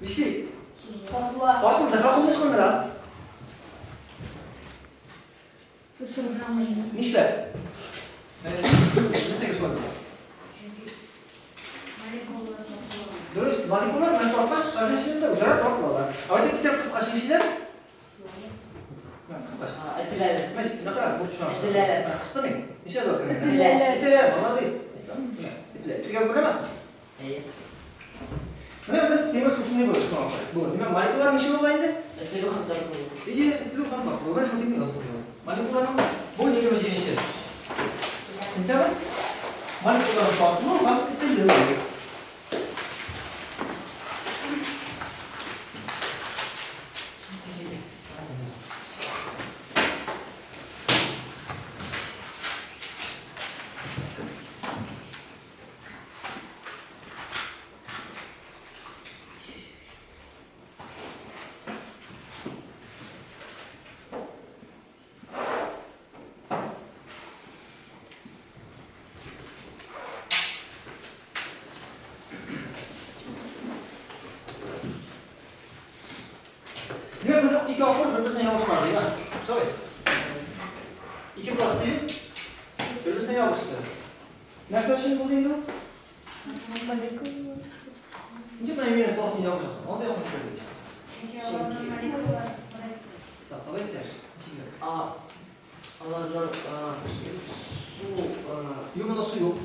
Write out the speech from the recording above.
Ничек? Тартыла. Тартылды, һәм ул ычкындыра. Нишләп? Нәрсәгә шулай була? Дөрес, молекулалар белән тарткач, хәзер үзара тартылалар. Ә әйтеп китәм, кыскача ничеләр? Кыскача. Этеләләр. Менә менә бу төшмәс. Этеләләр. Менә кысты мин. Ничә дә керә? Этеләләр. Этелә, молодец. Менә, этелә. Этелгән күрәме? Әйе. Менә безнең тема шушындый булды, шуңа күрә. Бу, димәк, молекулалар ничә була инде? Этелү һәм тартылу. Әйе, этелү һәм тартылу. Менә шул текне язып куйыгыз. Молекуланың бу 27 сентябрь. Молекулалар тартылу һәм этелү. Димәк, безнең ике акыл бер-берсенә ябышмады, димәк. Шулай. Ике пластилин бер-берсенә ябышты. Нәрсә өчен булды инде ул? Ничек менә минем пластилин ябышасың? Анда якын күрде. Сакалы итә. Аларның су Юк, монда су юк.